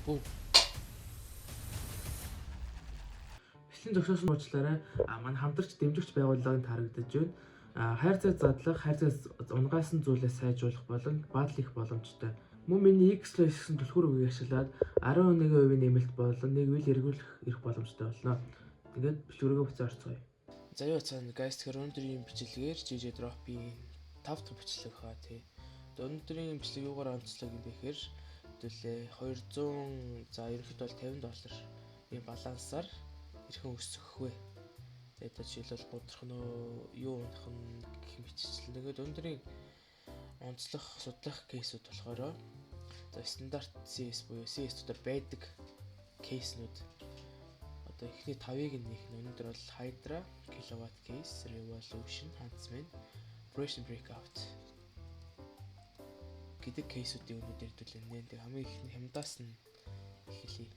Бүү. Бичлэгийн зогсоосон уучлаарай. Манай хамтрагч дэмжигч байгууллагын тарагдаж байна. Хайрцаг задлах, хайрцаг унгайсан зүйлээ сайжруулах болон баадал их боломжтой. Мөн миний X-Lois гэсэн түлхүүр үгийг ашиглаад 11% нэмэлт болон нэг үйл эргүүлэх эрх боломжтой болно. Тэгээд бичлэг рүүгээ буцаа орцгоё. За юу цаана guys, тэгэхээр өнөөдрийн бичлэгээр JJ Drop-ийн 5 дахь бичлэг хаа тий. Өнөөдрийн бичлэг юугаар онцлог юм бэ гэхээр хэдүүлээ 200, за ерөнхийдөө бол 50 долларын балансаар хэрхэн өсөх вэ? Тэгээд жишээлбэл гудрах нь юу унах нь гэх мэтчлэн. Тэгээд өнөөдрийн онцлох судлах case үүд болохоор за стандарт CS буюу CS дотор байдаг case нүүд одоо эхний 5-ыг нь нэх нь өнөөдөр бол Hydra, Kilowatt Case, Revolution, Huntsman, Operation Breakout гэдэг case үүдийн өнөөдөр хэдүүлээ. Тэгээ хамгийн ихний хямдаас нь эхэлье.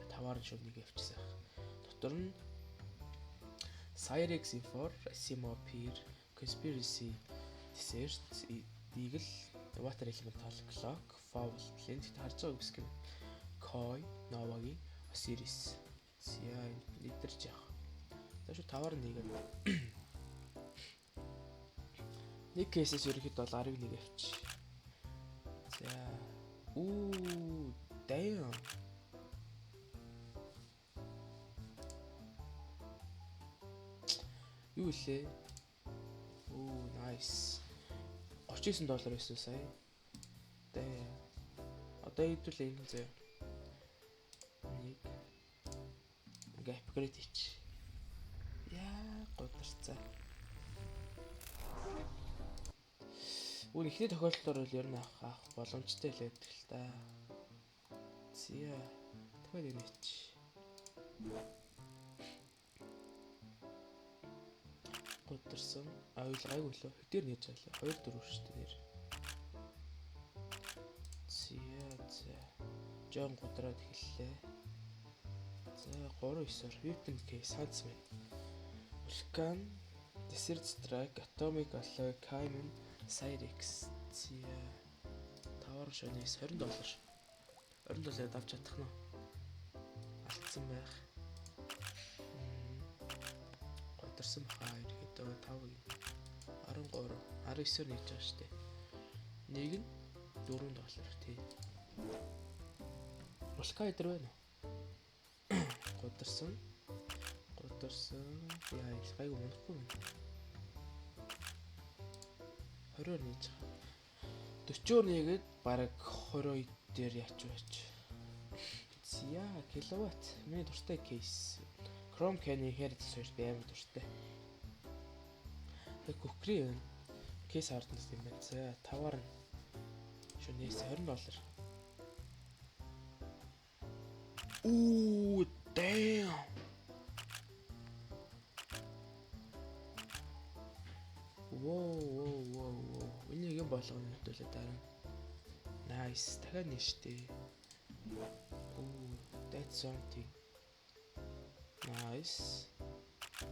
Таваар нь шууд нэг явчихсан. Дотор нь Cyrex Infor, Asimo Peer, Conspiracy Desert, Eagle, Water Elemental, Clock, Foul Blend харж байгаа үгс юм. Koi, Nova-гийн Osiris. За эдэрч яах. За шүү таваар нэгээд нэг case ээс ерөнхийдөө бол 11 явчих. За. Ooh, damn. Юу лээ? Оо, nice. 39 доллар байсан сая. Damn. Одоо хэдүүлээ ингэ заяа. Нэг ингээ upgrade хийч. Яа, гударцаа. Үн эхний тохиолдолд бол ер нь авах боломжтой л байдаг л та. Зя. Тэгэхээр энэ чи. Гударсан. Ойл гайгүй лөө. Хэдээр нээж байлаа. 2 4 шүү дээ нэр. Зя зя. Жон гудраад эхэллээ. За 3 9-оор Weapon Case Huntsman. Vulcan, Desert Strike, Atomic Alloy, Cayman, Cyrex. Зя. Тавар шөнөөс 20 доллар. 20 доллараар авч чадах нь. Алдсан байх. Гударсан баха ерөөдөө 5 13 19-оор нээж байгаа шүү дээ. Нэг нь 4 доллар тий. Улка эдэр байна уу? Гударсан. Гударсан. Яа, их гайгүй унахгүй юм. 20-оор нээж байгаа. 40-оор нээгээд бараг 22 дээр яач байж. За, киловатт. Миний дуртай case. Chrome Canyon Heritage хоёр би амар дуртай. Тэг кукри байна. Case hardness юм байна. За, таваар нь шөнөөс 20 доллар. Ooh, damn. Воу, воу, воу, воу. Энийг юм болгоно хэдүүлээ дараа нь. Nice. Дахиад нэштэй. Ooh, that's something. Nice.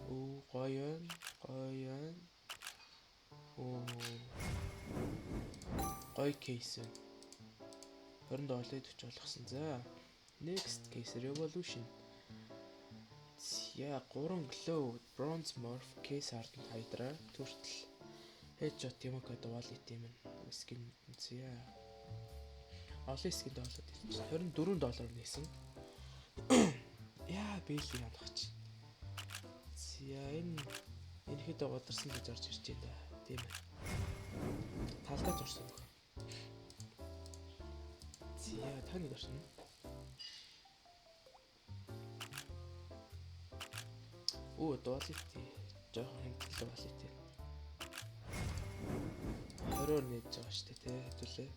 Ooh, гоё юм. Гоё юм. Оо. Гоё case байна. 20 долларыг 40 болгосон. За. Next case Revolution. За 3 glow bronze morph case hardened hydra turtle headshot Yamaka wallet юм. Skin за. Олон skin болоод ирчих. 24 доллар нээсэн. Яа, бэли янах чи. За энэ хэд гударсан гэж орж ирж байна да. Тийм ээ. Талдаа зорсон үг. За та нэг орсон. Оо, duality. Жохон хэмтэл duality. 20-оор нээж байгаа шүү дээ, тэ хэдүүлээ.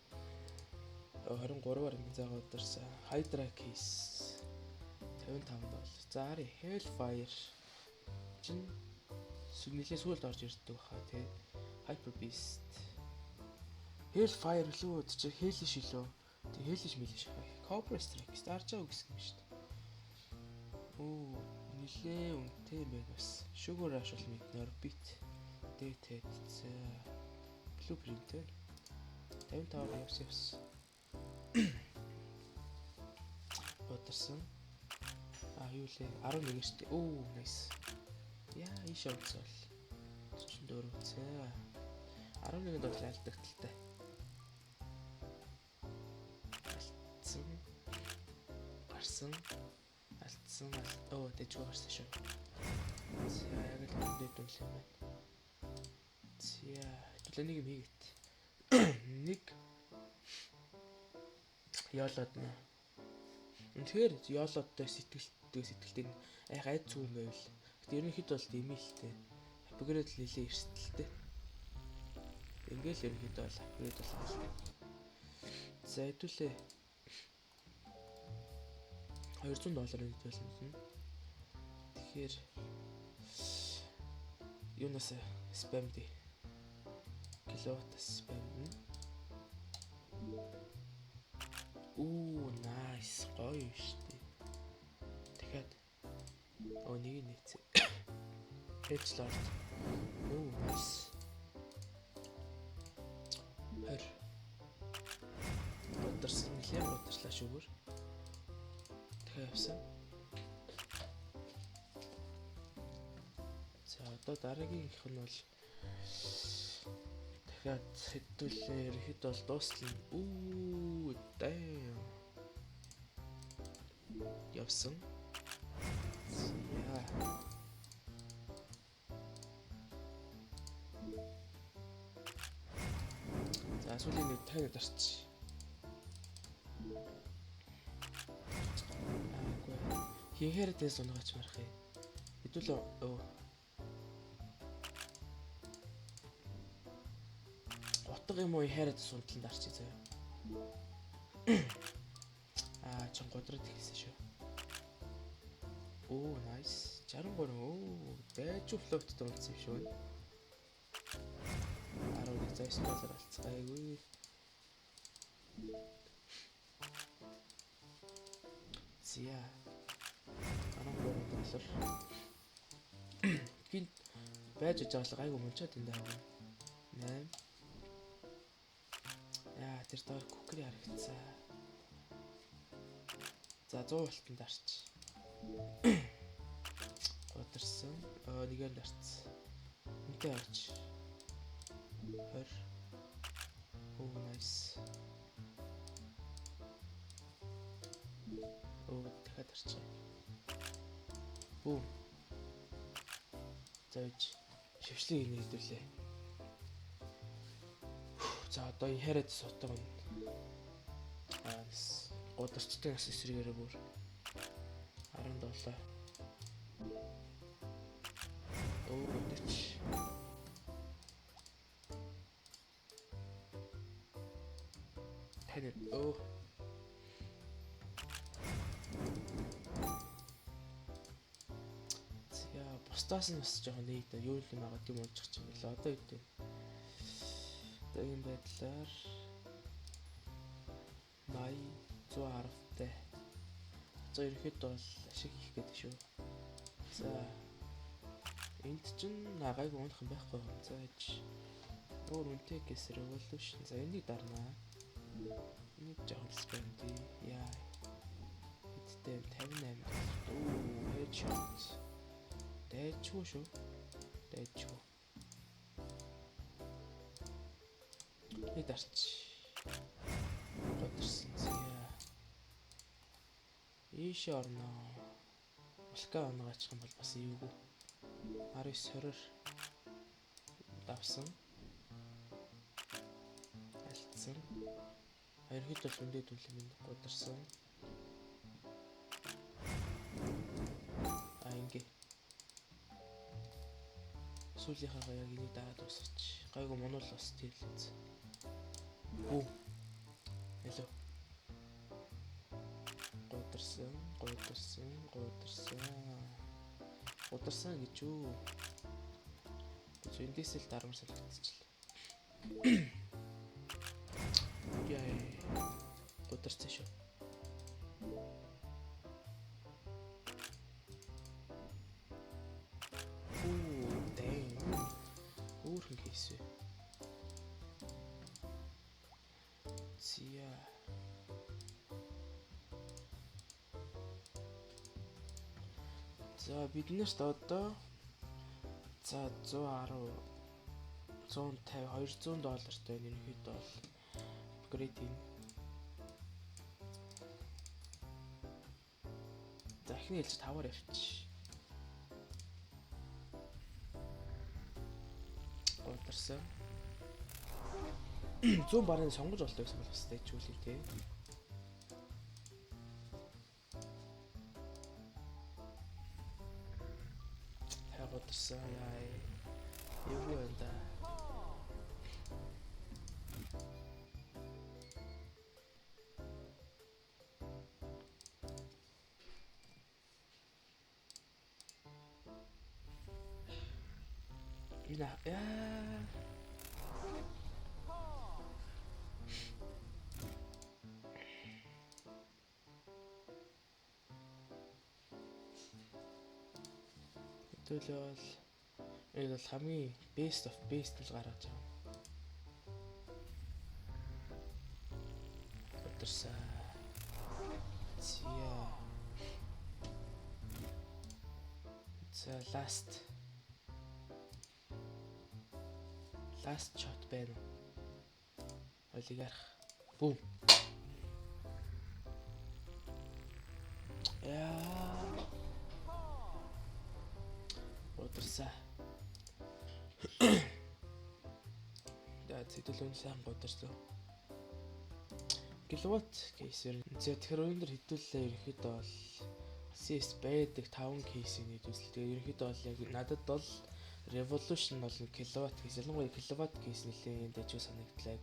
23-аар ингэ заагаа ударсан. Hydra case 55 доллар. За ари Hellfire чин нэлээ сүүлд орж ирдэг баха тий. Hyper Beast. Hellfire лүү чи Hellish лөө. Тэг Hellish мэлиш. Cobra Strike дарж байгаа гэсэн юм шүү дээ. Оо, нилээ үнэтэй юм байна бас. Sugar Rush бол мэднэ Orbit. DT за Blueprint 55 явс явс. Гударсан. А юу лээ? 11 штэ. Оо, nice. Яа, ийш явцсан бол 44. За. 11-нд бол алдагдaltaй. Алдсан. Гарсан. Алдсан. Оо, дэжгүй гарсан шүү. За, яг л дэд үл юм байна. За, хэвлээ нэг юм хийгээд. Нэг яолоод нэ. Тэгэхээр яолоодтой сэтгэлтэй сэтгэлтэй айх айд зүг юм байвал. Гэтэ ерөнхийдөө бол дэмийлтэй. Upgrade нэлээ эрсдэлтэй. Ингээл ерөнхийдөө бол upgrade бол. За хэдүүлээ 200 долларын хэдүүлсэн. Тэгэхээр юунаас spam дээ. Киловаттаас spam дэ. Үу, nice. Гоё штэ. Дахиад оо нэг нээцээ. Edge Lord. Оо, nice. 20. Гударсан нэлээ гударлаа шүүгэр. Дахиад явсан. За одоо дараагийнх нь бол дахиад хэдүүлээ ерхэд бол дуслаа. Үу, damn. Явсан. За. За сүүлийн нэг 50 дарч. Аагүй. Хинхээр дэс унгаач марах юм. Хэдүүлээ өө. Утга юм уу хайраад сунтлан дарчих заяа. Аа чон гудраад эхэлсэн шүү. Оо, nice. 63. Оо, дайжуу флоуттай унтсан юм шүү. 11 за 9 доллар алцгаагүй. Зя. 13 доллар. Гинт байж байгаа гайгүй мунчаад энэ даа. 8. Яа, тэр доор кукри харагдсан. За 100 болтон дарч. Гударсан. Аа нэгээр дарцсан. Үнтэй авч. 20. Оо, nice. Оо, дахиад дарчих. Бүүм. За үж шившлийг нээдүүлээ. За одоо энэ хараад сутаг нь. Аа гударчтай бас эсрэгээрээ бүр 17. Оо, 40. Тань өө. За бусдаас нь бас жоохон нээдэ юу юм агаад юм унчих юм бэлээ. Одоо юу вэ? Одоо ийм байдлаар 80 110-тай. За ерөнхийдөө бол ашиг хийх гэдэг шүү. За энд чинь гайгүй унах юм байхгүй. За ээж өөр үнэтэй гэсэр revolution. За энийг дарнаа. Энийг жоохон spam дээ. Яа. Хэдтэй 58. Оо, headshot. Дайчгүй шүү. Дайчгүй. Нэг дарч. Годарсан. Зя. Ийшээ орно. Улка онгоочих юм бол бас эвгүй. 19 20-ор давсан. Алтсан. Ерөнхийдөө бол үндэд үл юм гударсан. А ингээ. Сүүлийнхаа яг энийг дараад дуусгач. Гайгүй мунуул бас тэрлээ. Бүү. Hello. Гударсан, гударсан, гударсан. Гударсан гэж юу? Гэж эндээс л дарамар санагдчихлаа. Яа. Гударсан шүү. Оо, damn. Өөрхөн кейс вэ? Зя. За, биднэрт одоо за 110, 150, 200 доллартай ерөнхийдөө бол upgrade хийн. За, эхний ээлж 5-аар явчих. Гударсан. 100 барын сонгож болдог гэсэн бол бас дэжүүлээ те. Гударсан яа. Эвгүй байна да. Энэ яа. Хэдүүлээ бол энэ бол хамгийн best of best л гаргаж байгаа. Өдөрсөн. Зя. За, last shot байна уу? Олигарх. Бум. Яа. Гударсан. За, зэдэл сайн гударсан. Киловатт case ээр. За, тэгэхээр өнөөдөр хэдүүлээ ерөнхийдөө бол CS байдаг 5 case ийг нийт үзэл. Тэгээ ерөнхийдөө бол яг надад бол Revolution болон киловатт case, ялангуяа киловатт case нэлээд дажгүй санагдлаа.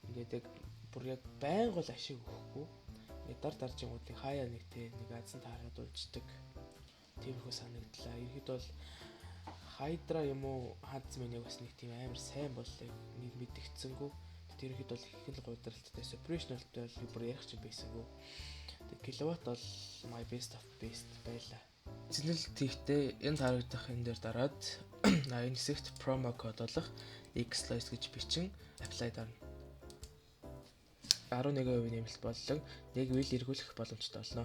Ингээд яг бүр яг байнга бол ашиг өгөхгүй. Ингээд дар даржингуудын хаяа нэг те нэг азан таарад улждаг. Тиймэрхүү санагдлаа. Ерөнхийдөө бол Hydra юм уу, Huntsman яг бас нэг тийм амар сайн боллоо нэг мэдгдсэнгүү. Тэр ерөнхийдөө бол их л гудралттай Suppression-тай бол бүр ярих ч юм байсангүй. Тэгээ киловатт бол my best of best байлаа. Зинэл тийхтэй энэ харагдах энэ дээр дараад энэ хэсэгт promo code болох Xlois гэж бичин apply дарна. 11% нэмэлт болон нэг wheel эргүүлэх боломжтой болно.